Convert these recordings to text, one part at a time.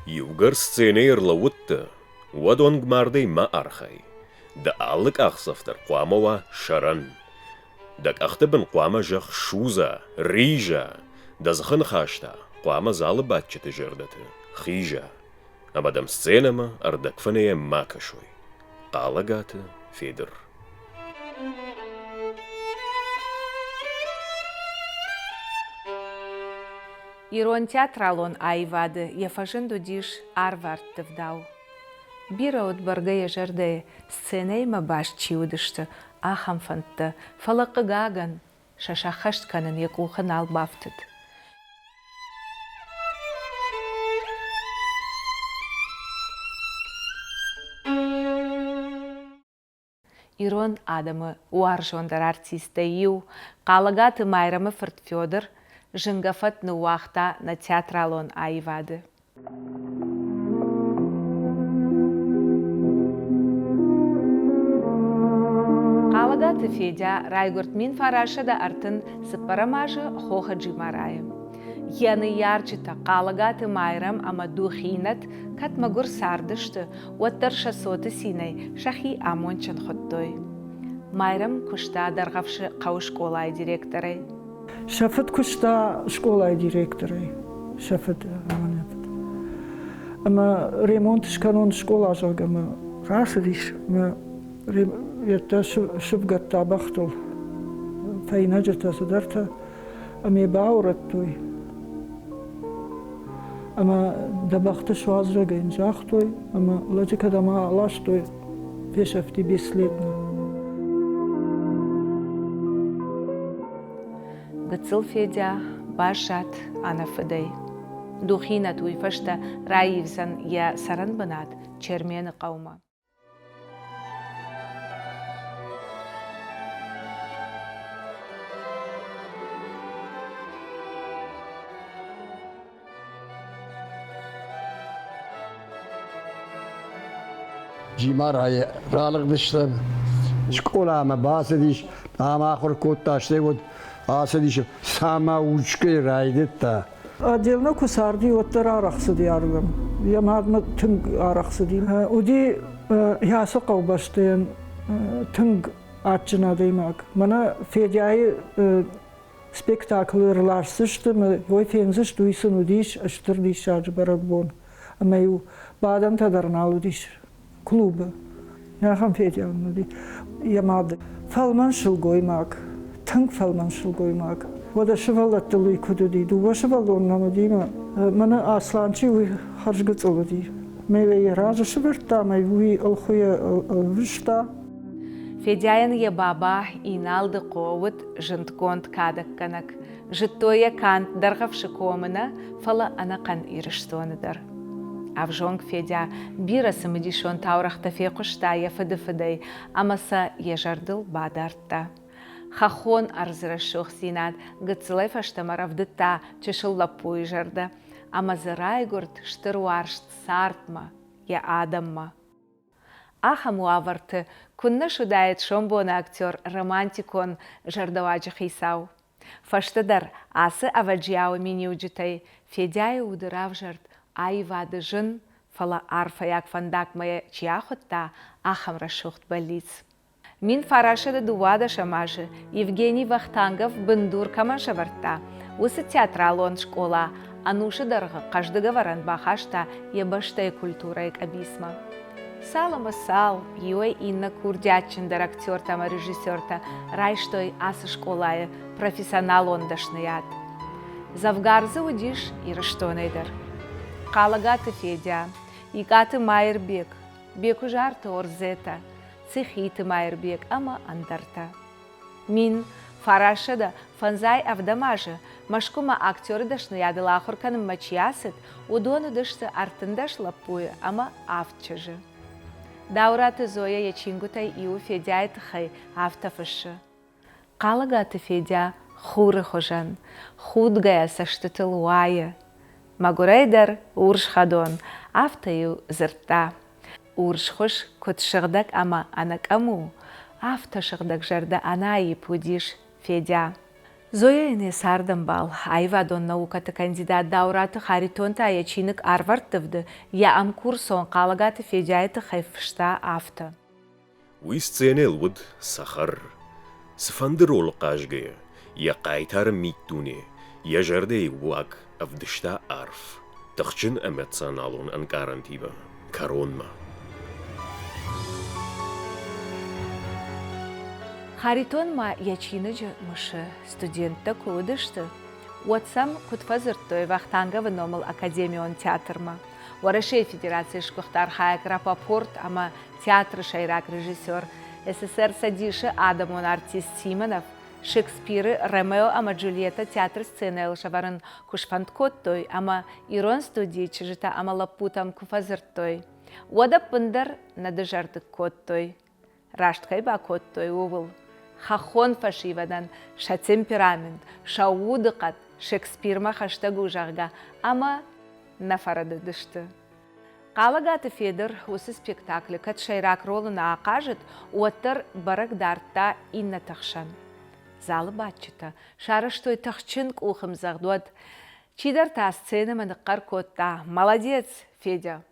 Иугӕр сценӕйы ӕрлӕууыдтӕ, уӕд онгмардӕй ма архай. Дӕ алы къахдзӕф дӕр хъуамӕ уа сӕрӕн. Дӕ къӕхты бын хъуамӕ зӕхх судза, риза, дӕ дзыхы ныхас та хъуамӕ залы бадджыты зӕрдӕты хиза, ӕмӕ дӕм сценӕмӕ ӕрдӕгфынӕйӕ ма кӕсой. Хъалӕгаты Федыр. Ирон театралон аивады йӕ фӕзынд уыдис арвӕрттывдау. Бирӕ уыд бӕргӕ йӕ зӕрдӕйы сценӕимӕ баст чи уыдысты, ахӕм фӕндтӕ, фӕлӕ, хъыгагӕн, сӕ сӕххӕст кӕнын йӕ къухы нал бафтыд. Ирон адӕмы уарзондӕр артисттӕй иу, Хъалӕгаты Майрӕмы фырт Федыр, зынгӕ фӕд ныууагъта нӕ театралон аивады. Хъалӕгаты Федя райгуырд 1934 азы Хохы Джимарайы. Йӕ ныййарджытӕ Хъалӕгаты Майрӕм ӕмӕ Духинӕт кӕд мӕгуыр цардысты, уӕддӕр сӕ цоты цинӕй сӕхи амондджын хуыдтой. Майрӕм куыста Дӕргъӕвсы хъӕуы скъолайы директорӕй. Сӕ фыд куыста скъолайы директорӕй, сӕ фыд ӕмӕ нӕ фыд. Ӕмӕ ремонт скӕнон скъола, зӕгъгӕ, ӕмӕ рацыдис ӕмӕ йедтӕ сывгӕдта бӕхтыл, фӕйнӕджытӕ, цыдӕртӕ. Ӕмӕ йӕ баурӕдтой. Ӕмӕ дӕ бӕхты суадз, зӕгъгӕ йын загътой, ӕмӕ лӕджы кӕдӕм аластой, фесӕфти бесследно. Гыццыл Федя баззад ӕнӕ фыдӕй. Духинӕт уый фӕстӕ раивдзӕн йӕ цӕрӕнбынат Чермены хъӕумӕ. Джимарайы ралыгъдыстӕм, скъоламӕ бацыдис, ам ахуыр кодта, стӕй уӕд ацыдис, самоучкӕй райдыдта. Отдельно куы царди, уӕддӕр арӕх цыди ардӕм. Йӕ мадмӕ тынг арӕх цыди. Уыди ацы хъӕубӕстӕйӕн тынг адджын адӕймаг. Мӕнӕ Федяйы спектаклы ӕрласдзысты, уый фендзысты, уый сын уыдис стыр диссаджы бӕрӕгбон. Ӕмӕ-иу бадӕнтӕ дӕр нал уыдис клубы. Ахӕм Федя уыди йӕ мад. Фӕлмӕн сылгоймаг, тынг фӕлмӕн сылгоймаг. Уӕдӕ сывӕллӕттыл уый куыд уыди? Дыууӕ сывӕллоны нӕм уыди мӕ мӕнӕ Асланчи уый хӕрзгыцъыл уыди. Мӕ йӕ разы сывӕрдта ӕмӕ уый ӕлхуыйӕ ӕлвыста. Федяйӕн йӕ баба Иналдыхъо уыд зындгонд кадӕггӕнӕг. Зыдтой йӕ канд Дӕргъӕвсы комы нӕ, фӕлӕ ӕнӕхъӕн Ирыстоны дӕр. Ӕвзонг Федя бирӕ цымыдисон таурӕгътӕ фехъуыста йӕ фыдыфыдӕй ӕмӕ сӕ йӕ зӕрдыл бадардта. Хӕххон ӕрдзы рӕсугъддзинад гыццылӕй фӕстӕмӕ рӕвдыдта чысыл лӕппуйы зӕрдӕ ӕмӕ дзы райгуырд стыр уарзт цардмӕ, йӕ адӕммӕ. Ахӕм уавӕрты куыннӕ суыдаид сомбоны актер романтикон зӕрдӕуаджы хицау. Фӕстӕдӕр ацы ӕвӕджиауы миниуджытӕй Федяйы уды равзӕрд аивады зын, фӕлӕ арфӕйаг фӕндагмӕ йӕ чи ахуыдта, ахӕм рӕсугъд бӕллиц. 1912 азы Евгений Вахтангов бындур кӕмӕн сӕвӕрдта, уыцы театралон скъола ӕнусы дӕргъы хъӕздыг ӕвӕрӕн бахаста йӕ бӕстӕйы культурӕйы къӕбицмӕ. Цал ӕмӕ цал, иуӕй иннӕ курдиатджындӕр актертӕ ӕмӕ режиссертӕ райстой ацы скъолайы профессионалон дӕсныйад. Дзӕвгар дзы уыдис Ирыстонӕй дӕр. Хъалӕгаты Федя, Икъаты Майырбег, Бекуызарты Орзетӕ, Цихиты Майырбег ӕмӕ ӕндӕртӕ. 1995 азы Мӕскуымӕ актеры дӕсныйадыл ахуыр кӕнынмӕ чи ацыд, уыдон уыдысты 13 лӕппуйы ӕмӕ авд чызджы. Дауыраты Зоя йӕ чингуытӕй иуы Федяйы тыххӕй афтӕ фыссы: Хъалӕгаты Федя хуры хуызӕн, худгӕйӕ цӕстытыл уайы. Мӕгуырӕй дӕр урс хӕдон, афтӕ-иу дзырдта. Урс хуыз куыд сыгъдӕг ӕмӕ ӕнӕкъӕм у, афтӕ сыгъдӕгзӕрдӕ ӕнӕаипп уыдис Федя. Зоя йын йӕ цардӕмбал, аивадон наукӕты кандидат Даураты Харитон та йӕ чиныг Арвӕрттывды йӕ ӕмкурсон Хъалӕгаты Федяйы тыххӕй фыста афтӕ. Уый сценӕйыл уыд цӕхӕр. Цыфӕнды ролы хъазгӕйӕ, йӕ хъайтары миддуне, йӕ зӕрдӕйы уаг ӕвдыста арф, тыхджын эмоционалон ӕнкъарӕнтимӕ кӕронмӕ. Харитон ма йӕ чиныджы мысы, студенттӕ куы уыдысты, уӕд сӕм куыд фӕдзырдтой Вахтанговы номыл академион театрмӕ. Уӕрӕсейы Федерацийы сгуыхт архайӕг Рапопорт ӕмӕ театры сӕйраг режиссер, СССР Цӕдисы адӕмон артист Симонов Шекспиры Ромео ӕмӕ Джульетта театры сценӕйыл сӕвӕрын куы сфӕнд кодтой ӕмӕ ирон студийы чызджытӕ ӕмӕ лӕппутӕм куы фӕдзырдтой, уӕд ӕппындӕр нӕ дызӕрдыг кодтой, раст кӕй бакодтой, ууыл. Хӕххон фӕсивӕдӕн сӕ темперамент, сӕ удыхъӕд Шекспирмӕ хӕстӕг у, зӕгъгӕ, ӕмӕ нӕ фӕрӕдыдысты. Хъалӕгаты Федыр уыцы спектаклы кӕд сӕйраг ролы нӕ ахъазыд, уӕддӕр бӕрӕг дардта иннӕты хсӕн. Залы бадджытӕ сарӕзтой тыхджын къухымдзӕгъд, уӕд чидӕр та сценӕмӕ ныхъхъӕр кодта: «Молодец, Федя!»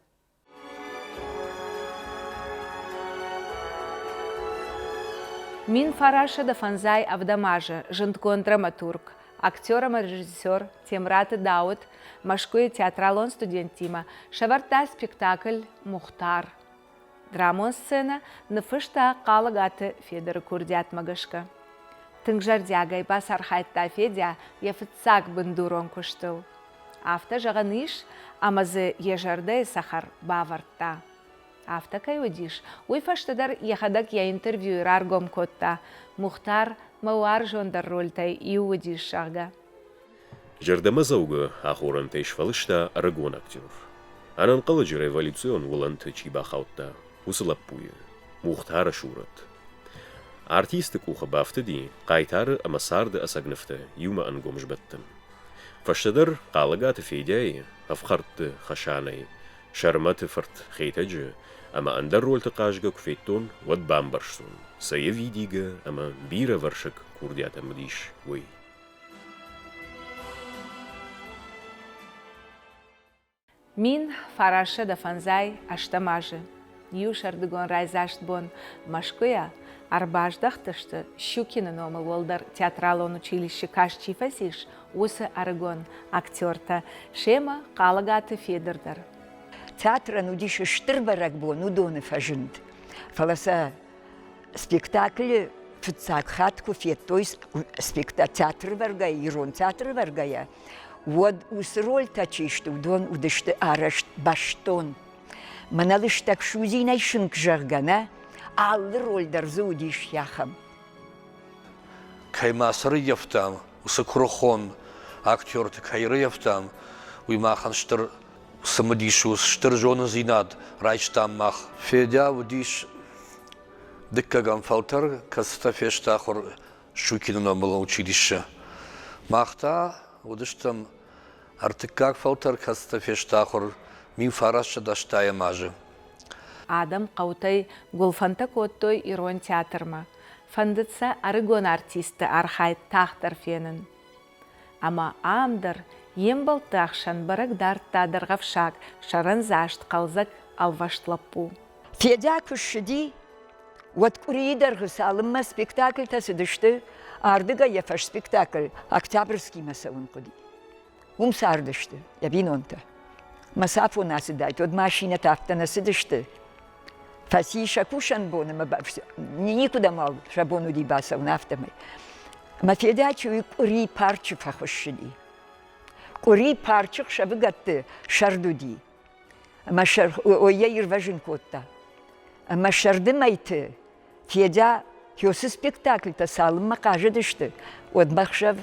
1957 азы зындгонд драматург, актер ӕмӕ режиссер Темыраты Дауыт Мӕскуыйы театралон студенттимӕ сӕвӕрдта спектакль «Мухтар». Драмон сценӕ ныффыста Хъалыгаты Федыры курдиатмӕ гӕсгӕ. Тынг зӕрдиагӕй бацархайдта Федя йӕ фыццаг бындурон куыстыл. Афтӕ зӕгъӕн ис, ӕмӕ дзы йӕ зӕрдӕйы цӕхӕр бавӕрдта. Афтӕ кӕй уыдис, уый фӕстӕдӕр йӕхӕдӕг йӕ интервьюйы раргом кодта, Мухтар мӕ уарзондӕр рольтӕй иу уыдис, зӕгъгӕ. Зӕрдӕмӕдзӕугӕ ахорӕнтӕй сфӕлыста ӕрыгон актер. Ӕнӕнхъӕлӕджы революцион уылӕнты чи бахаудта, уыцы лӕппуйы, Мухтары сурӕт. Артисты къухы бафтыди хъайтары ӕмӕ царды ӕцӕг нывтӕ иумӕ ӕнгом сбӕттын. Фӕстӕдӕр Хъалыгаты Федяйы ӕфхӕрдты Хасанӕй, Сӕрмӕты фырт Хетӕджы ӕмӕ ӕндӕр рольты хъазгӕ куы федтон, уӕд бамбӕрстон, цы ӕвидигӕ ӕмӕ бирӕвӕрсыг курдиат ӕм уыдис, уый. 1958 азы иу сӕрдыгон райдзаст бон Мӕскуыйӕ ӕрбаздӕхтысты Щукины номыл уӕлдӕр театралон училище каст чи фӕцис, уыцы ӕрыгон актертӕ, семӕ Хъалыгаты Федыр дӕр. Театрӕн уыдис стыр бӕрӕгбон уыдоны фӕзынд, фӕлӕ сӕ спектаклы фыццаг хатт куы федтой театры вӕргӕйӕ, ирон театры вӕргӕйӕ, уӕд уыцы рольтӕ чи сты, уыдон уыдысты арӕзт бӕстон. Мӕнӕ лыстӕг судзинӕй сынк, зӕгъгӕ, нӕ, алы роль дӕр дзы уыдис ахӕм. Кӕй ма цы рыййӕфтам, уыцы куырыхон актерты кӕй рыййӕфтам, уый махӕн стыр цымыдис у, стыр зонындзинад райстам мах. Федя уыдис дыккӕгӕм фӕлтӕр, кӕцытӕ фесты ахуыр Щукины номыл училище. Мах та уыдыстӕм ӕртыккаг фӕлтӕр, кӕцытӕ фесты ахуыр 1980 азы. Адӕм хъӕутӕй гуылфӕнтӕ кодтой ирон театрмӕ. Фӕндыд сӕ ӕрыгон артистты архайд тагъддӕр фенын. Ӕмӕ ам дӕр йе мбӕлтты ӕхсӕн бӕрӕг дардта дӕргъӕвсаг, сӕрӕндзаст, хъӕлдзӕг ӕлвӕст лӕппу. Федя куы ссыди, уӕд къуырийы дӕргъы цалынмӕ спектакльтӕ цыдысты, ардыгӕй йӕ фӕсспектакль Октябрьскимӕ цӕуын хъуыди. Уым цардысты йӕ бинонтӕ. Мӕ цафон ацыдаид, уӕд машинӕтӕ афтӕ нӕ цыдысты. Фӕци сӕ кусӕн бон ӕмӕ никуыдӕм уал сӕ бон уыди бацӕуын, афтӕмӕй. Мӕ Федячы уый къуыри парчы фӕхуыссыди. Къуыри парчы хсӕвыгӕтты сӕрд уыди. Ӕмӕ йӕ ирвӕзын кодта. Ӕмӕ сӕрды мӕйты Федя Хёсы спектакльтӕ цалынмӕ хъазыдысты, уӕдмӕ хсӕв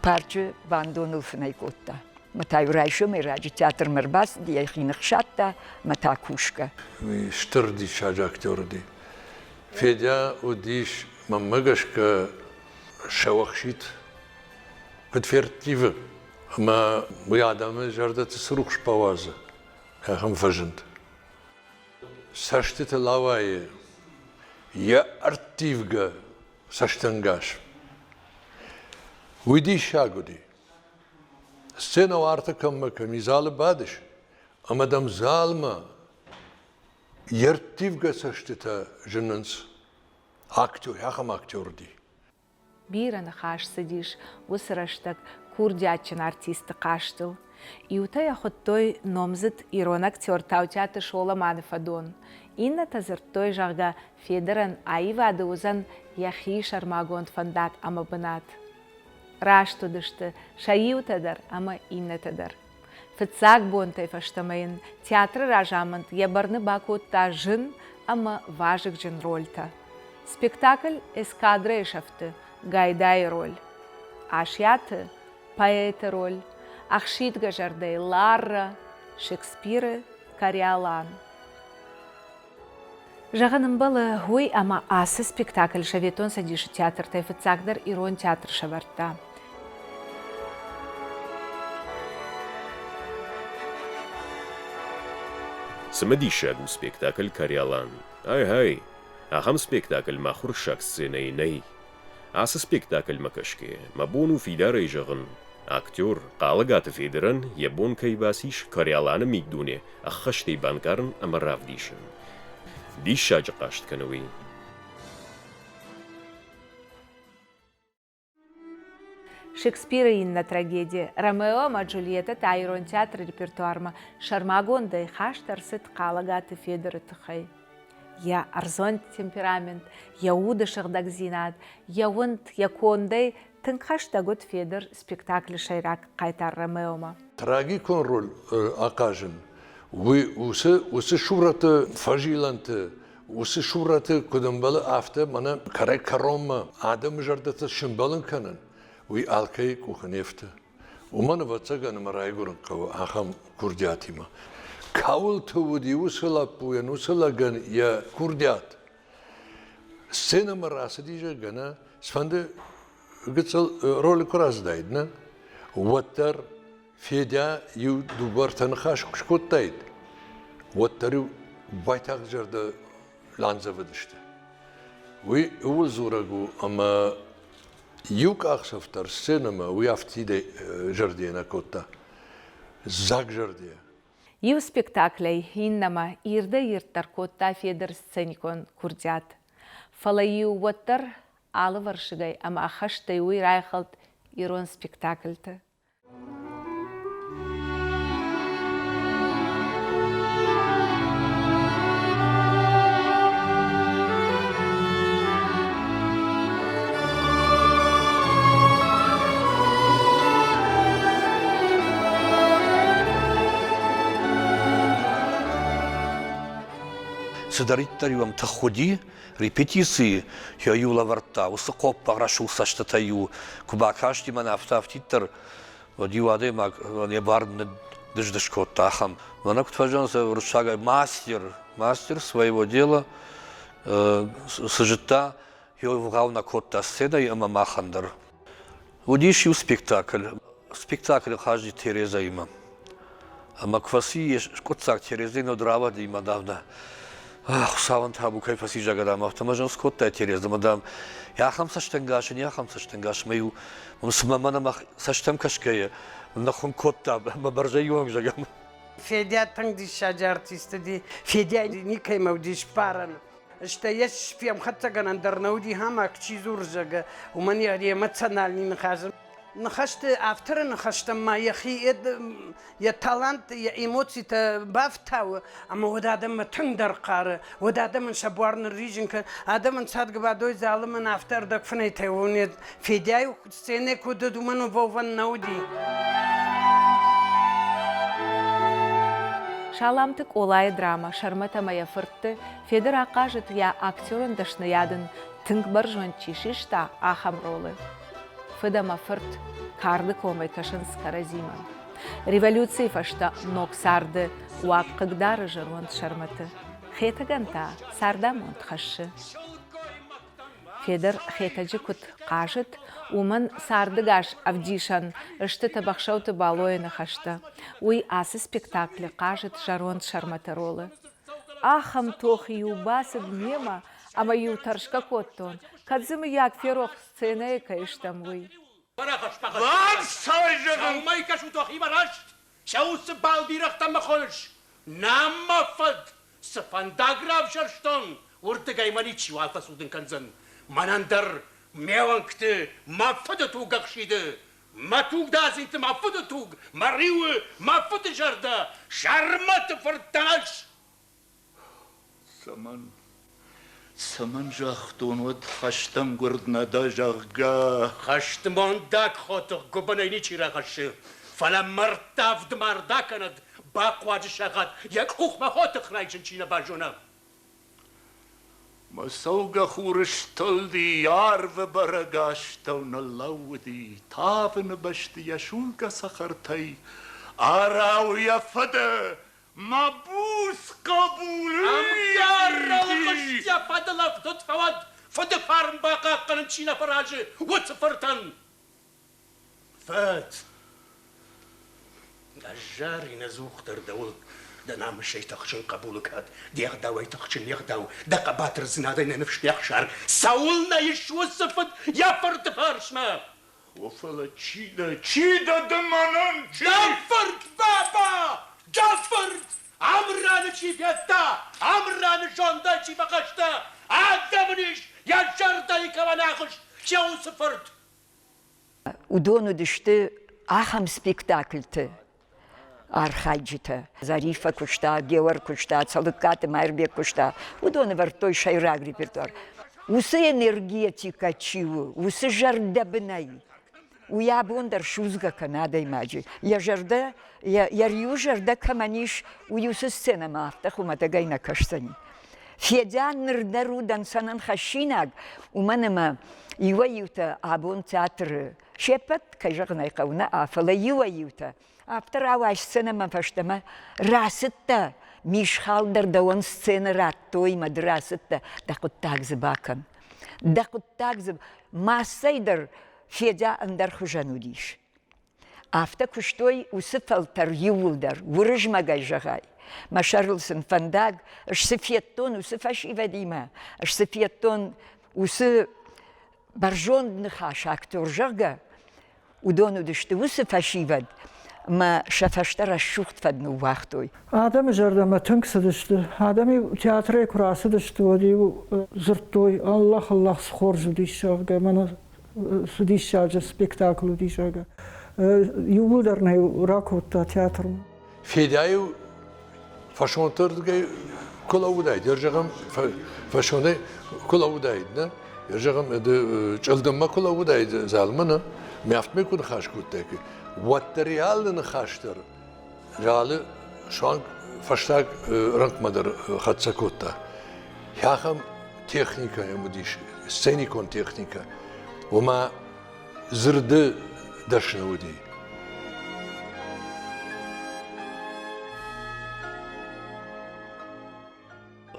парчы бандоныл фынӕй кодта. Мӕ та-иу райсомӕй раджы театрмӕ ӕрбацыди, йӕхи ныхсадта мӕ та кусгӕ. Уый стыр диссаджы актер уыди. Федя уыдис, мӕнмӕ гӕсгӕ, сӕуӕхсид куыд ферттивы ӕмӕ уый адӕмы зӕрдӕты цы рухс бауадзы, ахӕм фӕзынд. Цӕстытыл ауайы йӕ ӕрттивгӕ цӕстӕнгас. Уый диссаг уыди. Сценӕ уарты кӕммӕ кӕм и залы бадыс, ӕмӕ дӕм залмӕ йе рттивгӕ цӕстытӕ зынынц. Актер, ахӕм актер уыди. Бирӕ ныхас цыдис уыцы рӕстӕг курдиатджын артисты хъазтыл. Иутӕ йӕ хуыдтой номдзыд ирон актер Таутиаты Соломаны фӕдон, иннӕтӕ дзырдтой, зӕгъгӕ, Федырӕн аивады уыдзӕн йӕхи сӕрмагонд фӕндаг ӕмӕ бынат. Раст уыдысты сӕ иутӕ дӕр ӕмӕ иннӕтӕ дӕр. Фыццаг бонтӕй фӕстӕмӕ йын театры разамынд йӕ бӕрны бакодта зын ӕмӕ вазыгджын рольтӕ. Спектакль «Эскадрӕйы сӕфты» Гайдайы роль, Асиаты поэты роль, ӕхсидгӕ зӕрдӕйы Ларра, Шекспиры Кориолан. Зӕгъын ӕмбӕлы уый, ӕмӕ ацы спектакль Советон Цӕдисы театртӕй фыццагдӕр ирон театр сӕвӕрдта. Цымыдисаг у спектакль «Кориолан». Ай-гьай, ахӕм спектакль ма хуырссаг сценӕйы нӕй. Ацы спектакльмӕ кӕсгӕйӕ, мӕ бон у фидарӕй зӕгъын, актер Хъалыгаты Федырӕн йӕ бон кӕй бацис Кориоланы миддуне ӕххӕстӕй банкъарын ӕмӕ равдисын. Диссаджы хъазт кӕны уый. Шекспиры иннӕ трагеди «Ромео ӕмӕ Джульетта» та ирон театры репертуармӕ сӕрмагондӕй хаст ӕрцыд Хъалыгаты Федыры тыххӕй. Йӕ ӕрдзон темперамент, йӕ уды сыгъдӕгдзинад, йӕ уынд, йӕ кондӕй тынг хӕстӕг уыд Федыр спектаклы сӕйраг хъайтар Ромеомӕ. Трагикон роль ахъазын, уый уыцы, уыцы сурӕты фӕзилӕнты, уыцы сурӕты куыд ӕмбӕлы, афтӕ мӕнӕ кӕрӕй-кӕронмӕ адӕмы зӕрдӕтӕ сымбӕлын кӕнын, уый алкӕй къухы не фты. Уымӕн, ӕвӕццӕгӕн, ӕмӕ райгуырын хъӕуы ахӕм курдиатимӕ. Кӕуылты уыди уыцы лӕппуйӕн, уыцы лӕгӕн йӕ курдиат? Сценӕмӕ рацыди, зӕгъгӕ, нӕ, цыфӕнды гыццыл ролы куы рацыдаид, нӕ, уӕддӕр Федя иу дыууӕртӕ ныхас куы скодтаид, уӕддӕр-иу уайтагъд зӕрдӕ ландзӕвыдысты. Уый ууыл дзурӕг у, ӕмӕ иу къахдзӕф дӕр сценӕмӕ уый афтидӕй зӕрдийӕ нӕ кодта. Дзаг зӕрдийӕ. Иу спектаклӕй иннӕмӕ ирдӕй-ирддӕр кодта Федыр сценикон курдиат. Фӕлӕ-иу уӕддӕр алывӕрсыгӕй ӕмӕ ӕххӕстӕй уый райхӕлд ирон спектакльты. Цыдӕриддӕр-иу ӕм тых уыди, репетицийы йӕ-иу лӕвӕрдта, уыцы хъоппӕгъ рӕсугъд цӕстытӕй-иу куы бакасти мӕнӕ афтӕ афтиддӕр, уӕд-иу адӕймаг йӕ бар ныддыз-дыз кодта ахӕм. Мӕнӕ куыд фӕзӕгъынц уырыссагӕй мастер, мастер своего дела, цы зыдта, ӕвгъау нӕ кодта сценӕйы ӕмӕ махӕн дӕр. Уыдис иу спектакль. Спектаклы хъазыди Терезӕимӕ. Ӕмӕ куы фӕци йе скъуыддзаг Терезӕйы нод рауади ӕмӕ, дам, да, Хуыцауӕн табу кӕй фӕци, зӕгъгӕ, дам, афтӕ мӕ зын скодтай Терезӕ, ӕмӕ, дам, ахӕм цӕстӕнгас ын, ахӕм цӕстӕнгас ӕмӕ-иу цыма мӕнӕ мӕ цӕстӕм кӕсгӕйӕ ныххуын кодта мӕ бӕрзӕй онг, зӕгъӕм. Федя тынг диссаджы артист уыди. Федя никӕимӕ уыди сбарӕн. Стӕй йӕ фемхӕццӕгӕнӕн дӕр нӕ уыди хӕмӕг, чи дзуры, зӕгъгӕ, уымӕн йӕ эмоциональный ныхас. Ныхӕсты авторы ныхӕстӕм ма йӕхи йӕ талант, йӕ эмоцитӕ бафтауы, ӕмӕ уӕд адӕммӕ тынгдӕр хъары, уӕд адӕмӕн сӕ буар нырризын кӕны. Адӕмӕн цадгӕбадой залымӕн афтӕ ӕрдӕгфынӕйтӕ уынӕд. Федяйы сценӕ куыд уыд, уымӕн уӕвӕн нӕ уыди. Саламты Къолайы драмӕ Сӕрмӕт ӕмӕ йӕ фыртты Федыр ахъазыд йӕ актерон дӕсныйад ын тынг бӕрзонд чи систа, ахӕм ролы. Фыд ӕмӕ фырт карды комӕй кӕсынц кӕрӕдзимӕ. Революцийы фӕстӕ ног царды уаг хъыгдары зӕронд Сӕрмӕты. Хетӕгӕн та цардамонд хӕссы. Федыр Хетӕджы куыд хъазыд, уымӕн цардыгас ӕвдисӕн сты Тӕбӕхсӕуты Балойы ныхӕстӕ. Уый ацы спектаклы хъазыд зӕронд Сӕрмӕты ролы. Ахӕм тохы-иу бацыд мемӕ ӕмӕ-иу тӕрсгӕ кодтон, кӕд дзы мыййаг ферох сценӕйы кӕй стӕм, уый. Лансай зӕгъын! Сӕумӕй кӕсут уӕхимӕ раст, сӕ уыцы балбирӕгътӕм мӕ хоныс. Нӕм мӕ фыд, цы фӕндаг равзӕрстон, уырдыгӕй мӕ ничиуал фӕцудын кӕндзӕн. Мӕнӕн дӕр ме уӕнгты мӕ фыды туг ӕхсиды. Мӕ тугдадзинты мӕ фыды туг, мӕ риуы мӕ фыды зӕрдӕ, Сӕрмӕты фырт дӕн ӕз! Цӕмӕн, цӕмӕн загътон уӕд хӕстӕнгуырд нӕ дӕ, зӕгъгӕ? Хӕстмондаг хотых гуыбынӕй ничи рахӕссы, фӕлӕ мӕрдтавд мард акӕнӕд, бахъуаджы сахат йӕ къухмӕ хотых райсын чи нӕ базона. Мӕ цӕугӕ хур стылди, арвы бӕрӕг астӕу ныллӕууыди, тавыны бӕсты йӕ судзгӕ цӕхӕртӕй арауы йӕ фыды Мӕ буц хъӕбул! Ӕмгар ӕлгъыст йӕ фӕдыл ӕфтыд фӕуӕд, фыды фарн бахъахъхъӕнын чи нӕ фӕразы, уыцы фыртӕн. Фыд, ӕз зарин ӕдзухдӕр дӕуыл, дӕ намысӕй тыхджын хъӕбулы кад, де гъдауӕй тыхджын не гъдау, дӕ хъӕбатырдзинадӕй нӕ ныфс не хсар. Цӕуылнӕ ис уыцы фыд йӕ фырты фарсмӕ? О, фӕлӕ чи дӕ, чи дӕ ды мӕнӕн, чи? Дӕ фырт, баба! Дӕ фырт! Амраны чи федта, Амраны зондӕй чи фӕхъӕстӕ, адӕмы ис, йӕ зӕрдӕйы кӕмӕн ахызт, йӕ уыцы фырт! Уыдон уыдысты ахӕм спектакльты архайджытӕ. Зариффӕ куыста, Геор куыста, Цӕлыккаты Майырбег куыста. Уыдон ӕвӕрдтой сӕйраг репертуар. Уыцы энергетикӕ чи у, уыцы зӕрдӕбынӕй, уый абон дӕр судзгӕ кӕны адӕймаджы. Йӕ зӕрдӕ, йӕ риуы зӕрдӕ кӕмӕн ис, уый уыцы сценӕмӕ афтӕ хуымӕтӕгӕй нӕ кӕсдзӕни. Федя ныр дӕр у дӕнцӕнӕн хӕссинаг, уымӕн ӕмӕ иуӕй-иутӕ абон театры се ппӕт, кӕй зӕгъын ӕй хъӕуы, нӕ, фӕлӕ иуӕй-иутӕ афтӕ рауай сценӕмӕ фӕстӕмӕ рацыдтӕ, мисхал дӕр дӕуӕн сценӕ радтой мӕ ды рацыдтӕ, дӕ хъуыддаг дзы бакӕн. Дӕ хъуыддаг дзы массӕй дӕр Федя ӕндӕр хуызӕн уыдис. Афтӕ куыстой уыцы фӕлтӕр иууылдӕр, Уырызмӕгӕй зӕгъай. Мӕ сӕрыл сын фӕндаг, цы федтон уыцы фӕсивӕдимӕ, цы федтон уыцы бӕрзонд ныхас актер, зӕгъгӕ, уыдон уыдысты уыцы фӕсивӕд ӕмӕ сӕ фӕстӕ рӕсугъд фӕд ныууагътой. Адӕмы зӕрдӕмӕ тынг цыдысты. Адӕм-иу театрӕй куы рацыдысты, уӕд-иу дзырдтой, Аллах, Аллах, цы хорз уыдис, зӕгъгӕ, мӕнӕ цы диссаджы спектакль уыди, зӕгъгӕ. Иууылдӕр нӕ ракодта театрмӕ. Федя-иу фӕсонтӕрдыгӕй куы лӕууыдаид, зӕгъӕм, фӕсонӕй куы лӕууыдаид, нӕ, зӕгъӕм, чъылдыммӕ куы лӕууыдаид залмӕ, нӕ, ме афтӕмӕй куы ныхас кодтаиккой, уӕддӕр йӕ алы ныхас дӕр залы суанг фӕстаг рӕнхъмӕ дӕр хӕццӕ кодта. Ахӕм техникӕ йӕм уыдис, сценикон техникӕ, ома дзырды дӕсны уыди.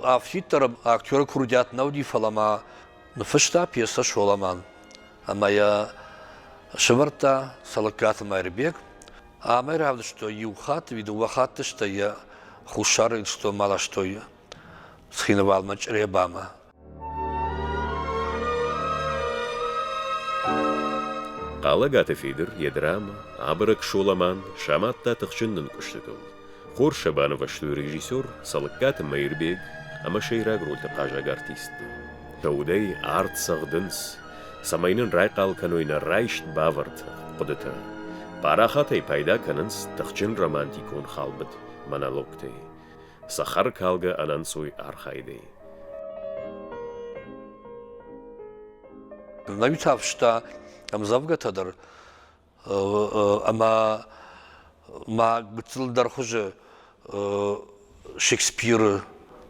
Афтиддӕр актеры курдиат нӕ уыди, фӕлӕ ма ныффыста пьесӕ Соламан ӕмӕ йӕ сӕвӕрдта Цӕлыккаты Майырбег. Ӕмӕ равдыстой иу хатт, дыууӕ хатты, стӕй йӕ Хуссар Ирыстонмӕ ластой Цхинвалмӕ Чъребамӕ. Хъалӕгаты Федыр йӕ драмӕ «Абырӕг Соламан» самадта тыхджын нынкъуыстытыл. Хорз сӕ банывӕзтой режиссер Цӕлыккаты Мӕирбег ӕмӕ сӕйраг рольты хъазӕг артисттӕ. Тӕвдӕй арт цӕгъдынц, цӕмӕй нын райхъал кӕной нӕ райст-бавӕрд хъуыдытӕ. Парахатӕй пайда кӕнынц тыхджын романтикон халбыд монологтӕй. Цӕхӕркалгӕ ӕнӕнцой архайдӕй. Нӕуи фыста ӕмдзӕвгӕтӕ дӕр ӕмӕ ма гыццылдӕр хуызы Шекспиры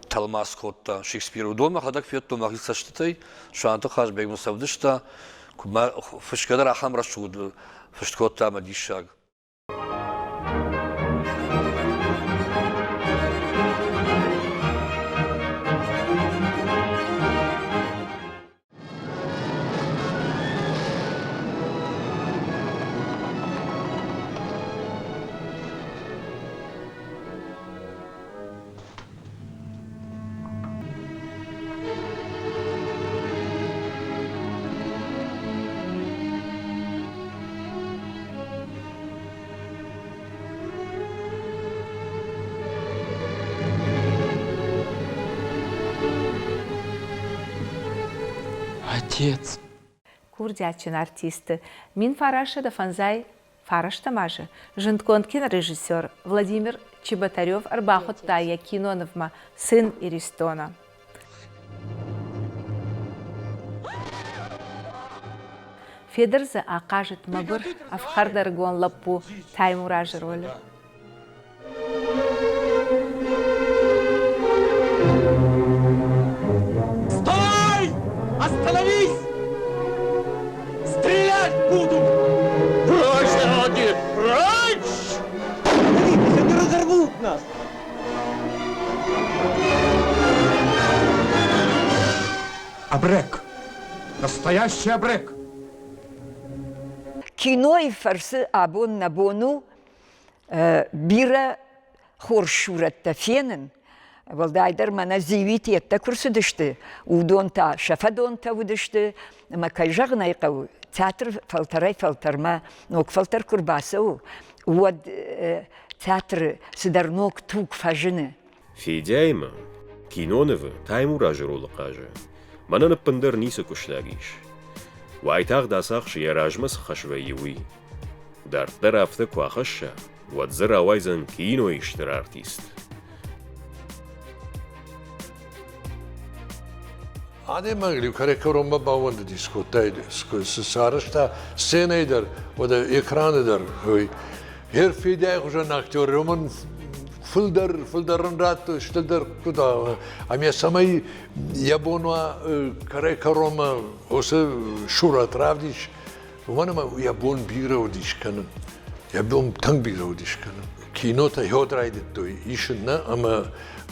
тӕлмац кодта. Шекспиры уыдон мӕхӕдӕг федтон мӕхи цӕстытӕй. Суанты Хазбег мын сӕвдыста, куы мӕ фысгӕ дӕр ахӕм рӕсугъд фыст кодта ӕмӕ диссаг. Отец. Курдиатджын артисты 1905 фарӕстӕм азы зындгонд кинорежиссер Владимир Чеботарев ӕрбахуыдта йӕ кинонывмӕ «Сын Иристона». Федыр дзы ахъазыд мӕгуыр, ӕфхӕрдӕрыгон лӕппу Таймуразы ролы. Стой! Остановись! Стрелять буду! Прочь, дороги! Прочь! Остановитесь, они разорвут нас! Абрек! Настоящий абрек! Кинойы фӕрцы абон нӕ бон у бирӕ хорз сурӕттӕ фенын, уӕлдайдӕр мӕнӕ Зиуиты йедтӕ куы рцыдысты, уыдон та сӕ фӕдонтӕ уыдысты, ӕмӕ кӕй зӕгъын ӕй хъӕуы, театр фӕлтӕрӕй-фӕлтӕрмӕ ног фӕлтӕр куы рбацӕуы, уӕд театры цыдӕр ног туг фӕзыны. Федяимӕ кинонывы Таймуразы ролы хъазы. Мӕнӕн ӕппындӕр ницы куыстаг ис. Уайтагъд ацахсы йӕ размӕ цы хӕс вӕййы, уый. Дарддӕр афтӕ куы ахӕсса, уӕд дзы рауайдзӕн кинойы стыр артист. Адӕймаг кӕронмӕ баууӕндыдис кодтаид, цы сарӕзта сценӕйы дӕр, уӕдӕ экраны дӕр. Уый Гер Федяйы хуызӕн актер уымӕн фылдӕр, фылдӕр ын радтой, стылдӕр куыд ӕмӕ цӕмӕй йӕ бон уа кӕрӕй-кӕронмӕ уыцы сурӕт равдис, Уымӕн ӕмӕ йӕ бон бирӕ уыдис кӕнын. Йӕ бон тынг бирӕ уыдис кӕнын. Кинотӕ йод райдыдтой исын нӕ ӕмӕ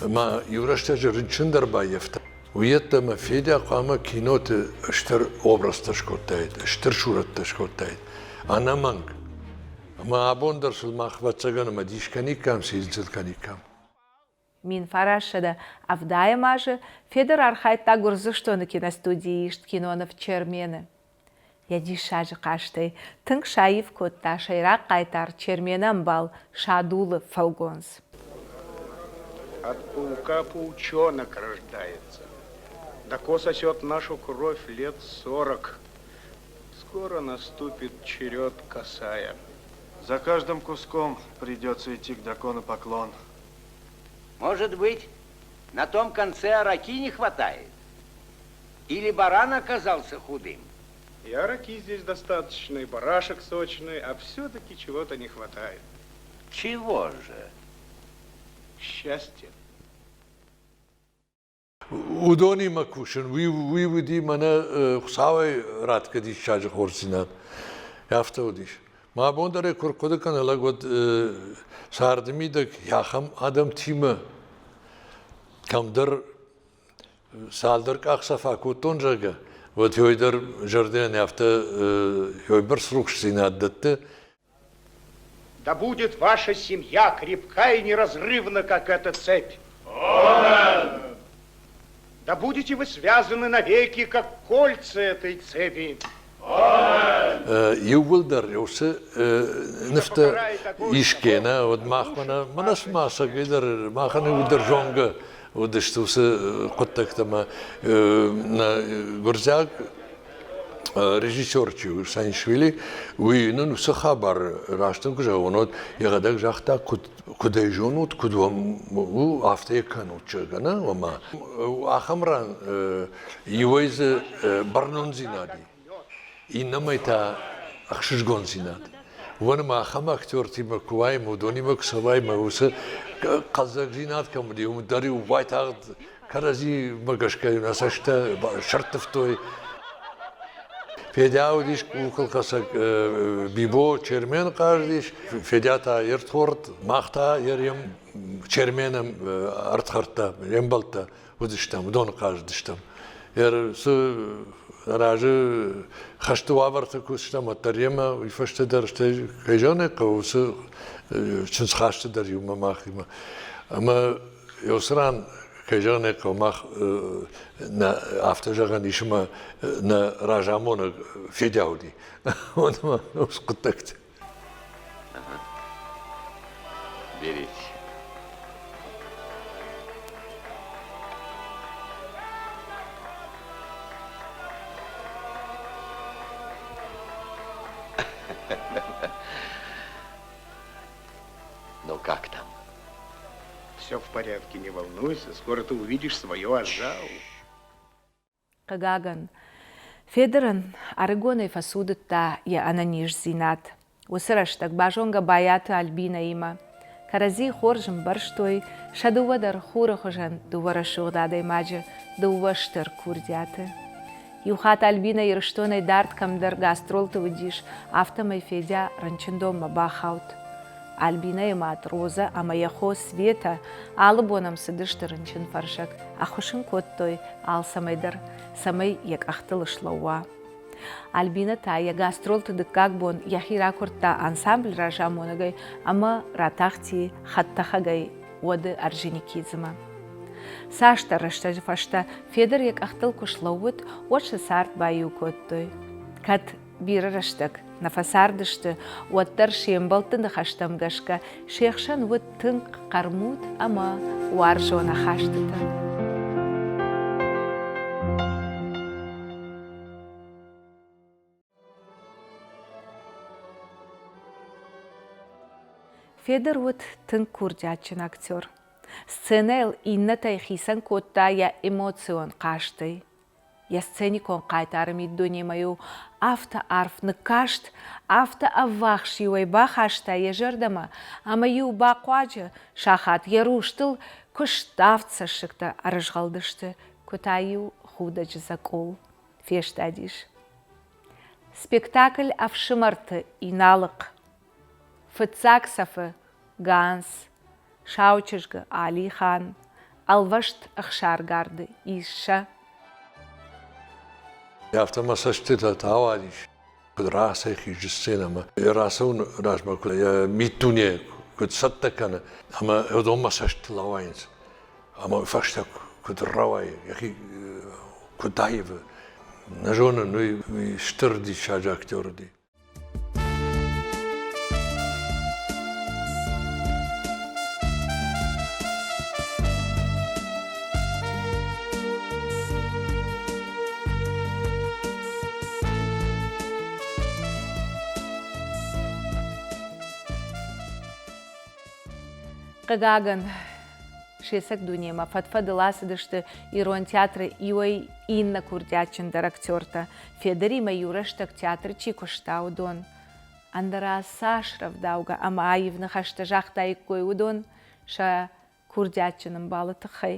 ма иу рӕстӕджы рынчын дӕр баййӕфта. Уый йеддӕмӕ Федя хъуамӕ киноты стыр образтӕ скодтаид, стыр сурӕттӕ скодтаид. Ӕнӕмӕнг. Ӕмӕ абон дӕр сыл мах, ӕвӕццӕгӕн, ӕмӕ дис кӕниккам, цин кӕниккам. 1970 азы Федор архайдта Гуырдзыстоны киностудийы ист киноныв «Чермен-ы». Йӕ диссаджы хъазтӕй тынг саив кодта сӕйраг хъайтар Чермены ӕмбал Садулы фӕлгонц. От паука паучонок рождается. Дако сосет нашу кровь лет 40. Скоро наступит черед косая. За каждым куском придется идти к Дако на поклон. Может быть, на том конце араки не хватает? Или баран оказался худым? И араки здесь достаточно, и барашек сочный, а все-таки чего-то не хватает. Чего же? Счастье. Уыдонимӕ кусын, уый, уый уыди мӕнӕ Хуыцауӕй ратгӕ диссаджы хорздзинад. Афтӕ уыдис. Мӕ абон дӕр ӕй куы рхъуыды кӕны лӕг, уӕд царды мидӕг ахӕм адӕмтимӕ кӕмдӕр цалдӕр къахдзӕф акодтон, зӕгъгӕ, уӕд ёй дӕр зӕрдӕйӕн афтӕ ёйбӕрц рухсдзинад дӕтты. Да будет ваша семья крепка и неразрывна, как эта цепь. Amen. Да будете вы связаны навеки, как кольца этой цепи. Иууылдӕр уыцы нывтӕ искӕнӕ, уӕд мах мӕнӕ мӕнӕ цыма сӕгӕйдӕр махӕн иууылдӕр зонгӕ уыдысты уыцы хъуыддӕгтӕ ӕмӕ нӕ гуырдзиаг режиссер чи у, Санишвили, уый нын уыцы хабар раст ын куы зӕгъон, уӕд йӕхӕдӕг загъта, куыд, куыд ӕй зонут, куыд уӕм у, афтӕ йӕ кӕнут, зӕгъгӕ, нӕ, ома ахӕм ран иуӕй дзы бӕрнондзинад и, иннӕмӕй та ӕхсызгондзинад. Уымӕн ӕмӕ ахӕм актертимӕ куы уаим, уыдонимӕ куы цӕуай, мӕ уыцы хъӕлдзӕгдзинад кӕм уыди, уым дӕр-иу уайтагъд кӕрӕдзимӕ гӕсгӕ нӕ цӕстӕ сӕрттывтой. Федя уыдис къухылхӕцӕг Бибо Чермен хъазыдис, Федя та йе рдхорд, мах та йе Чермены ӕрдхӕрдтӕ, йе мбӕлттӕ уыдыстӕм, уыдоны хъазыдыстӕм. Цы разы хӕсты уавӕрты куы уыдыстӕм, уӕддӕр йемӕ уый фӕстӕ дӕр стӕй кӕй зӕгъын ӕй хъӕуы, уыцы чындзхасты дӕр иумӕ махимӕ. Ӕмӕ Уыцы ран, кӕй зӕгъын ӕй хъӕуы, мах нӕ афтӕ зӕгъӕн ис, ӕмӕ нӕ разамонӕг Федя уыди. Уымӕ уыцы хъуыддӕгты. Берите. Ну как там? Все в порядке, не волнуйся. Скоро ты увидишь свое Ажау. Хъыгагӕн, Федырӕн ӕрыгонӕй фӕцудыдта йӕ ӕнӕниздзинад. Уыцы рӕстӕг базонгӕ Байаты Альбинӕимӕ. Кӕрӕдзи хорз ӕмбӕрстой, сӕ дыууӕ дӕр хуры хуызӕн дыууӕ рӕсугъд адӕймаджы, дыууӕ стыр курдиаты. Иу хатт Альбинӕ Ирыстонӕй дард кӕмдӕр гастролты уыдис, афтӕмӕй Федя рынчындонмӕ бахауд. Альбинӕйы мад Розӕ ӕмӕ йӕ хо Светӕ алы бон ӕм цыдысты рынчынфӕрсӕг, ӕххуыс ын кодтой алцӕмӕй дӕр, цӕмӕй йӕ къӕхтыл слӕууа. Альбинӕ та йӕ гастролты дыккаг бон йӕхи ракуырдта ансамбль разамонӕгӕй ӕмӕ ратахти хӕдтӕхӕгӕй уӕды Орджоникидземӕ. Цасдӕр рӕстӕджы фӕстӕ Федыр йӕ къӕхтыл куы слӕууыд, уӕд сӕ цард баиу кодтой. Кӕд бирӕ рӕстӕг нӕ фӕцардысты, уӕддӕр се мбӕлтты ныхӕстӕм гӕсгӕ се хсӕн уыд тынг хъӕрмуд ӕмӕ уарзон ахастытӕ. Федор уыд тынг курдиатджын актер. Сценӕйыл иннӕтӕй хицӕн кодта йӕ эмоцион хъазтӕй. Йӕ сценикон хъайтары миддунемӕ-иу афтӕ арф ныккаст, афтӕ ӕввахс-иу ӕй бахаста йӕ зӕрдӕмӕ, ӕмӕ-иу бахъуаджы сахат йӕ рустыл куы ставд цӕссыгтӕ ӕрызгъӕлдысты, куы та-иу худӕджы дзӕкъул фестадис. Спектакль «Ӕфсымӕрты Иналыхъ» фыццаг цӕфы Ганс, Саучызгы Алихан, ӕлвӕст ӕхсаргарды Иссӕ. Афтӕ мӕ цӕстытӕ ауадис, куыд рацӕйхизы сценӕмӕ, йӕ рацӕуыны размӕ куыд йӕ миддуне куыд цӕттӕ кӕны, ӕмӕ уыдон мӕ цӕстытыл ауайынц. Ӕмӕ фӕстӕ куыд рауайы, йӕхи куыд аивы, нӕ зонын, уый стыр диссаджы актер уыди. Хъыгагӕн, се цӕг дунемӕ фӕд-фӕдыл ацыдысты ирон театры иуӕй иннӕ курдиатджындӕр актертӕ, Федоримӕ иу рӕстӕг театры чи куыста, уыдон. Ӕндӕра цас рӕвдаугӕ ӕмӕ аив ныхӕстӕ загътаиккой уыдон сӕ курдиатджын ӕмбалы тыххӕй.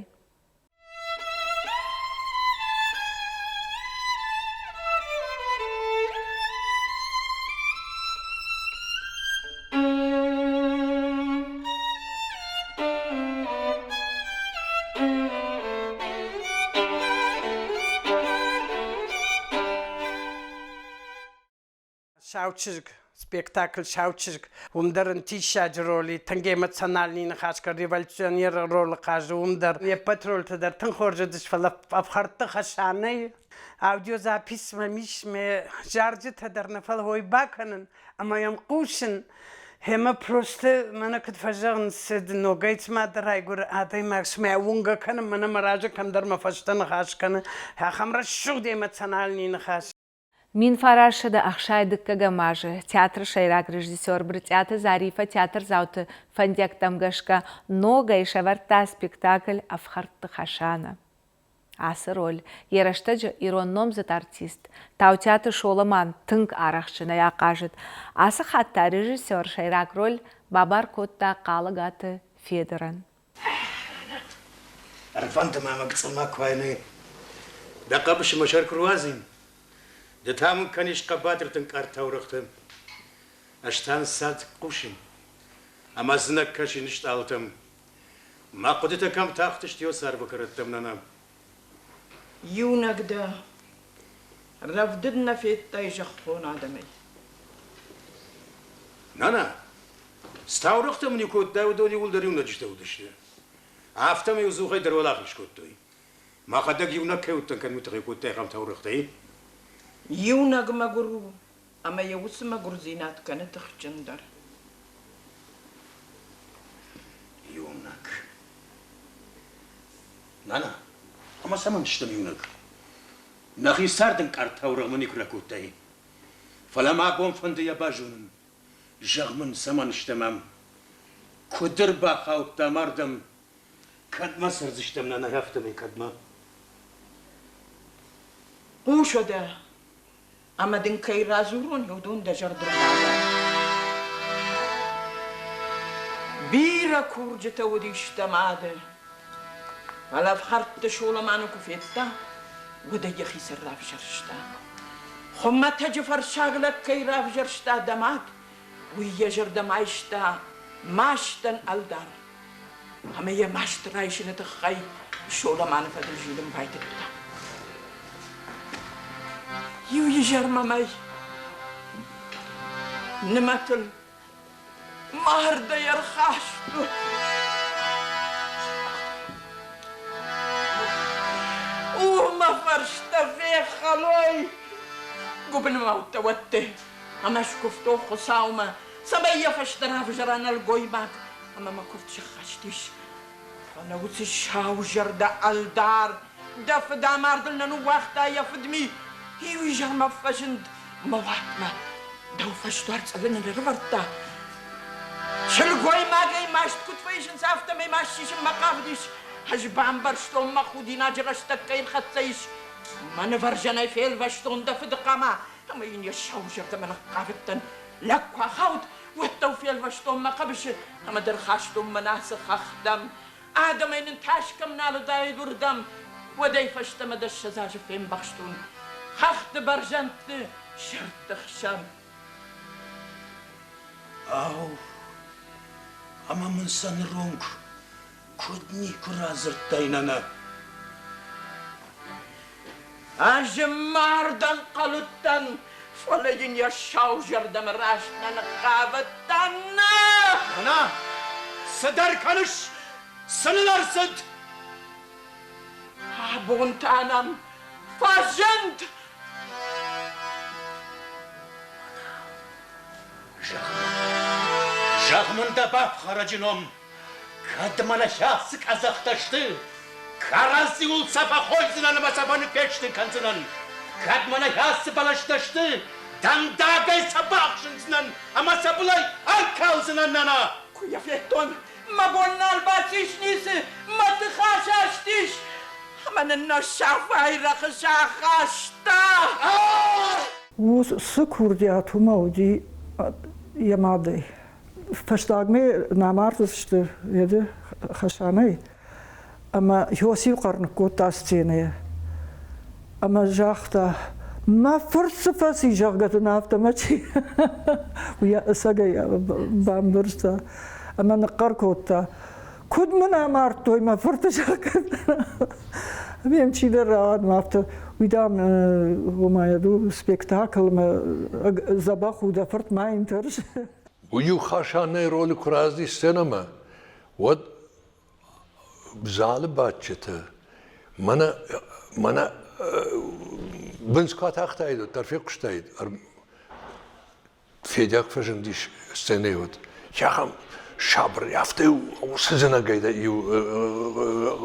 Саучызг, спектакль Саучызг, уым дӕр ын диссаджы роли, тынг эмоциональный ныхас кӕны, революционеры ролы хъазы, уым дӕр. Не ппӕт рольтӕ дӕр тынг хорз уыдысты, фӕлӕ ӕфхӕрдты Хӕсанӕйы аудиозапись мӕм ис, мӕ зарджытӕ дӕр нӕ, фӕлӕ ой бакӕнын ӕмӕ йӕм хъусын. Гъемӕ просто мӕнӕ куыд фӕзӕгъынц, ногӕй цыма дӕ райгуыры адӕймаг, цыма уынгӕ кӕны, мӕнӕ мӕ разы кӕмдӕр мӕ фӕстӕ ныхас кӕны, ахӕм рӕсугъд эмоциональный ныхас. 1960 дыккӕгӕм азы театры сӕйраг режиссер Брытъиаты Зарифӕ театрдзауты фӕндиӕгтӕм гӕсгӕ ногӕй сӕвӕрдта спектакль «Ӕфхӕрдты Хӕсанӕ». Ацы роль йӕ рӕстӕджы ирон номдзыд артист Таутиаты Соломан тынг арӕхстджынӕй ахъазыд. Ацы хатт та режиссер сӕйраг роль бабар кодта Хъалыгаты Федорӕн. Ӕрфӕнды ма мӕ гыццыл куы уаин, дӕ хъӕбысы мӕ сӕр куы руадзин. Ды та мын кӕнис хъӕбатырты ӕнкъард таурӕгътӕ. Ӕз та ӕнцад хъусын ӕмӕ ӕдзынӕг кӕсын стъалытӕм. Мӕ хъуыдытӕ кӕм тахтысты йӕ царвы кӕрӕттӕм, нана? Иунӕг дӕ. Рӕвдыд нӕ федтай зӕххон адӕмӕй. Нана, цы таурӕгътӕ мын-иу кодтай, уыдон иууылдӕр иунӕджытӕ уыдысты. Афтӕмӕй-иу дзухӕй дӕр уӕлахиз кодтой. Мӕхӕдӕг иунӕг кӕй уыдтӕн, кӕд уый тыххӕй кодтай ахӕм таурӕгътӕй? Иунӕг мӕгуыр у, ӕмӕ йӕ уыцы мӕгуырдзинад кӕны тыхджындӕр. Иунӕг. Нана, ӕмӕ цӕмӕн стӕм иунӕг? Нӕхи цард ӕнкъард таурӕгъмӕ никуы ракодтай. Фӕлӕ мӕ бон фӕнды йӕ базонын. Зӕгъ мын, цӕмӕн стӕм ам? Куыд ӕрбахаудтам ардӕм? Кӕдмӕ цӕрдзыстӕм нӕ афтӕмӕй кӕдмӕ? Хъус уӕдӕ, ӕмӕ дын кӕй радзурон, уыдон дӕ зӕрдыл бадар. Бирӕ курджытӕ уыдис дӕ мады, фӕлӕ ӕфхӕрдты Соломаны куы федта, уӕд ӕй йӕхицӕн равзӕрста. Хуымӕтӕджы фӕрсаг лӕг кӕй равзӕрста дӕ мад, уый йӕ зӕрдӕмӕ айста мастӕн ӕлдар. Ӕмӕ йӕ маст райсыны тыххӕй Соломаны фӕдыл зилын байдыдта. Иу изӕр мӕм ӕй нымӕтыл мардӕй ӕрхастой. О, мӕ фӕрстӕ фехӕлой! Гуыбынмӕ уыдтӕ уӕдте ӕмӕ скуывтон Хуыцаумӕ, цӕмӕй йӕ фӕстӕ равзӕра нӕлгоймаг, ӕмӕ мӕ куывд сӕххӕст ис. Фӕлӕ уыцы саузӕрдӕ ӕлдар дӕ фыдамардыл нӕ ныууагъта йӕ фыдми. Иу изӕрмӕ фӕзынд мӕ уатмӕ, дӕу фӕсдуар цъылыны ӕрӕвӕрдта. Сылгоймагӕй маст куыд фӕисынц, афтӕмӕй маст сисынмӕ хъавыдис. Ӕз бамбӕрстон, мӕ худинаджы рӕстӕг кӕй ӕрхӕццӕ ис. Мӕ нывӕрзӕнӕй фелвӕстон дӕ фыды хъама ӕмӕ йын йӕ сау зӕрдӕмӕ ныхъхъавыдтӕн. Лӕг куы ахауд, уӕд дӕу фелвӕстон мӕ хъӕбысы ӕмӕ дӕ рхастон мӕнӕ ацы хӕхтӕм. Адӕмӕй нын тас кӕм нал уыдаид, уырдӕм. Уӕдӕй фӕстӕмӕ дӕ 20 азы фембӕхстон хӕхты бӕрзӕндты, сырдты хсӕн. Ау, ӕмӕ мын сӕ ныронг куыд никуы радзырдтай, нана? Ӕз мард ӕнхъӕл уыдтӕн, фӕлӕ йын йӕ сау зӕрдӕмӕ раст нӕ ныхъхъавыдтӕн. Нӕ! Нана, цыдӕр кӕныс? Цы ныл ӕрцыд? Абон та нӕм фӕзынд! Зӕгъ мын дӕ бафхӕрӕджы ном, кӕд мӕнӕ хӕцы къӕдзӕхтӕ сты, кӕрӕдзиуыл сӕ фӕхойдзынӕн ӕмӕ сӕ быны фестын кӕндзынӕн. Кӕд мӕнӕ хӕцы бӕлӕстӕ сты, дӕндагӕй сӕ бахсындзынӕн ӕмӕ сӕ былӕй ӕркалдзынӕн, нана! Куы йӕ федтон, мӕ бон нал бацис ницы, мӕ тых асастис, ӕмӕ нын нӕ сафайы рӕхыс ахаста. Уыцы курдиат уымӕ уыди йӕ мадӕй. Фӕстагмӕ нӕ мардысты еды Хасанӕй, ӕмӕ Иосиф хъӕр ныккодта сценӕйы ӕмӕ загъта, мӕ фырт цы фӕци, зӕгъгӕ дын афтӕ мӕ чи уый ӕцӕгӕй бамбӕрста ӕмӕ ныхъхъӕр кодта, куыд мын амардтой мӕ фырты, зӕгъгӕ. Ӕмӕ чидӕр рауад мӕ афтӕ, уый, дам, ома спектаклмӕ дзӕбӕх у, дӕ фырт ма йын тӕрс. Уый-иу Хасанӕй ролы куы рацыди сценӕмӕ, уӕд залы бадджытӕ мӕнӕ мӕнӕ бындз куы атахтаид, уӕддӕр фехъуыстаид. Федяк фӕзындис сценӕйы уӕд. Ахӕм сабыр, афтӕ уыцы зынӕгӕй иу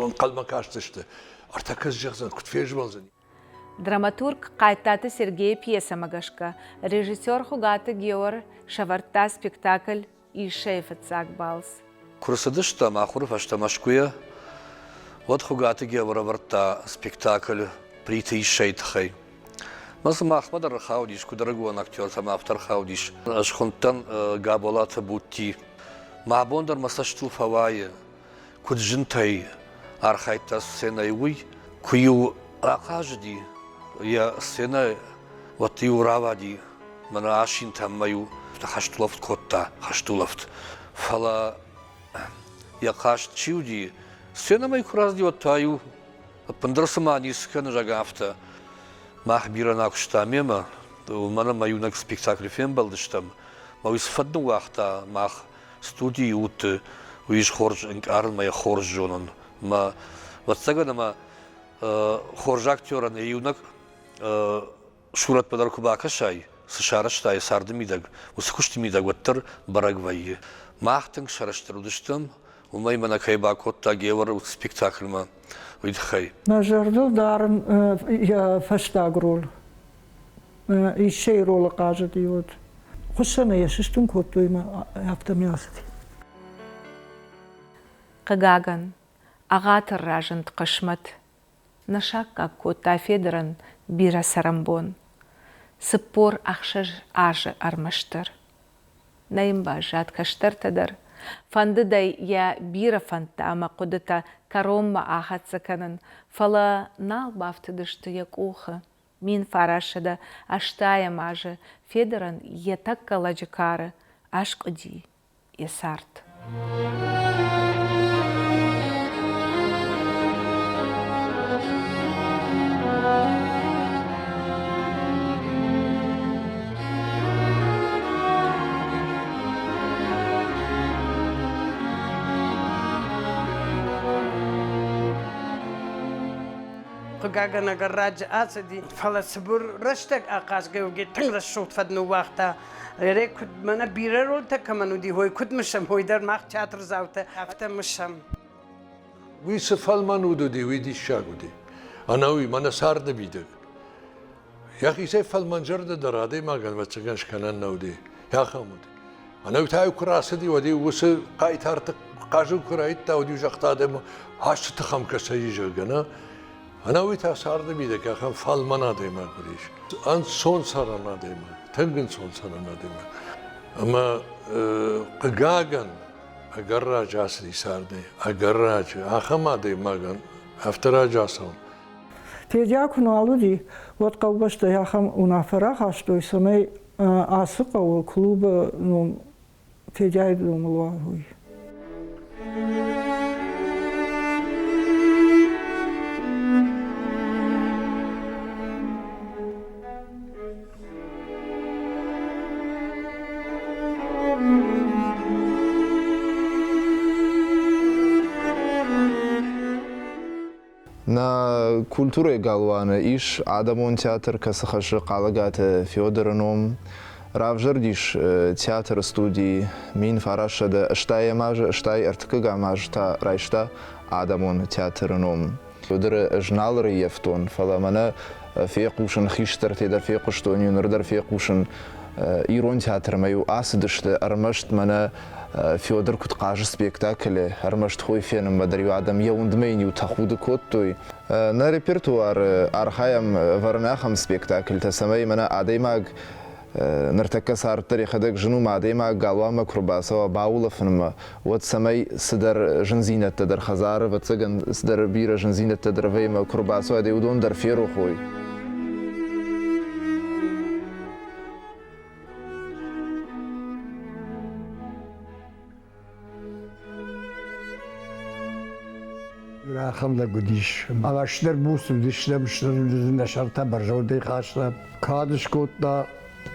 ӕнхъӕлмӕ кастысты. Ӕртӕккӕ зӕгъдзӕн, куыд фезмӕлдзӕн. Драматург Хъайттаты Сергейы пьесӕмӕ гӕсгӕ режиссер Хуыгаты Геор сӕвӕрдта спектакль Иссӕйы фыццаг балц. Куы рцыдыстӕм ахуыры фӕстӕ Мӕскуыйӕ, уӕд Хуыгаты Геор ӕвӕрдта спектакль Плиты Иссӕйы тыххӕй. Мӕ дзы махмӕ дӕр ӕрхаудис, куыд ӕрыгон актертӕм, афтӕ ӕрхаудис. Ӕз хуындтӕн Габолаты Будти. Мӕ абон дӕр мӕ цӕстыл фӕуайы, куыд зынтӕй архайдта сценӕйы, уый. Куы-иу ахъазыди йӕ сценӕ, уӕд-иу рауади мӕнӕ асинтӕм мӕ-иу хӕстулӕфт кодта, хӕстулӕфт. Фӕлӕ йӕ хъазт чи уыди, сценӕмӕ куы рацыди, уӕд та-иу ӕппындӕр цыма ницы кӕны, зӕгъгӕ, афтӕ. Мах бирӕ нӕ куыстам мемӕ, уымӕн ӕмӕ иунӕг спектаклы фембӕлдыстӕм. Мӕ уый цы фӕд ныууагъта мах студийы удты, уый ис хорз ӕнкъарын мӕ йӕ хорз зонын. Мӕ, ӕвӕццӕгӕн ӕмӕ хорз актерӕн йӕ иунӕг сурӕтмӕ дӕр куы бакӕсай, цы сарӕзтай царды мидӕг, уыцы куысты мидӕг уӕддӕр бӕрӕг вӕййы. Мах тынг сӕрыстыр уыдыстӕм, уымӕй мӕнӕ кӕй бакодта Геор спектакльмӕ, уый тыххӕй. Мӕ зӕрдыл дарын йӕ фӕстаг роль. Иссӕйы ролы хъазыди, уӕд. Хуыссӕны йӕ сыстын кодтой ӕмӕ афтӕмӕй ацыди. Хъыгагӕн, ӕгъатыр разынд хъысмӕт. Нӕ саккаг кодта Федырӕн бирӕ цӕрӕнбон. 46 азы ӕрмӕстдӕр. Нӕ йын баззад кӕстӕртӕ дӕр. Фӕндыд ӕй йӕ бирӕ фӕндтӕ ӕмӕ хъуыдытӕ кӕронмӕ ахӕццӕ кӕнын, фӕлӕ нал бафтыдысты йӕ къухы. 1980 азы Федырӕн йӕ тӕккӕ лӕджы кары аскъуыди йӕ цард. Хъыгагӕн, ӕгӕр раджы ацыди, фӕлӕ цыбыр рӕстӕг ахъазгӕ тынг рӕсугъд фӕд ныууагъта. Ӕрӕй куыд мӕнӕ бирӕ рольтӕ кӕмӕн уыди, уой куыд мысӕм, уой дӕр мах театрдзаутӕ афтӕ мысӕм. Уый цы фӕлмӕн уд уыди, уый диссаг уыди. Ӕнӕуи мӕнӕ царды мидӕг. Йӕхицӕй фӕлмӕнзӕрдӕ дӕр адӕймагӕн ӕвӕццӕгӕн скӕнӕн нӕ уыди. Ахӕм уыд. Ӕнӕуи та-иу куы рацыди, уӕд-иу уыцы хъайтарты хъазын куы райдыдта, уӕд-иу загъта адӕмы, ацы тыхӕм кӕцӕй и, зӕгъгӕ, нӕ? Ӕнӕуи та царды мидӕг ахӕм фӕлмӕн адӕймаг уыдис. Ӕнцон цӕрӕн адӕймаг, тынг ӕнцон цӕрӕн адӕймаг. Ӕмӕ хъыгагӕн, ӕгӕр раджы ацыди цардӕй, ӕгӕр раджы. Ахӕм адӕймагӕн афтӕ раджы ацӕуын. Федя куы нал уыди, уӕд хъӕубӕстӕ ахӕм уынаффӕ рахастой, цӕмӕй ацы хъӕуы клубы ном Федяйы номыл уа, уый. Нӕ культурӕйы галуаны ис адӕмон театр, кӕцы хӕссы Хъалыгаты Федоры ном. Равзӕрдис театры студийы 1980 азы, стай ӕртыккӕгӕм азы та райста адӕмон театры ном. Федоры ӕз нал ӕрӕййӕфтон, фӕлӕ мӕнӕ фехъусын хистӕртӕй дӕр фехъуыстон, ныр дӕр фехъусын ирон театрмӕ-иу ацыдысты, ӕрмӕст мӕнӕ Федор куыд хъазы спектаклы, ӕрмӕст хой фенынмӕ дӕр-иу адӕм йӕ уындмӕ йын-иу тӕхуды кодтой. Нӕ репертуары архайӕм ӕвӕрын ахӕм спектакльтӕ, цӕмӕй мӕнӕ адӕймаг ныртӕккӕ цард дӕр йӕхӕдӕг зын у, адӕймаг галуанмӕ куы рбацӕуа баулӕфынмӕ, уӕд цӕмӕй цыдӕр зындзинӕдтӕ дӕр хӕдзары, ӕвӕццӕгӕн, цыдӕр бирӕ зындзинӕдтӕ дӕр вӕййы, куы рбацӕуа, уыдон дӕр ферох уой. Ахӕм лӕг уыдис. Ӕмӕ стыр буц уыдыстӕм, стыр нӕ сӕртӕ бӕрзондӕй хастам. Кад скодта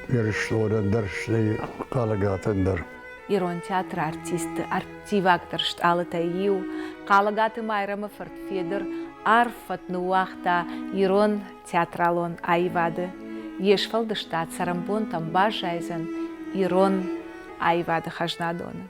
Ирыстонӕн дӕр, стӕй Хъалыгатӕн дӕр. Ирон театры артистты ӕрттивагдӕр стъалытӕй иу, Хъалыгаты Майрӕмы фырт Федыр арф фӕд ныууагъта ирон театралон аивады. Йе сфӕлдыстад цӕрӕнбонтӕм баззайдзӕн ирон аивады хӕзнадоны.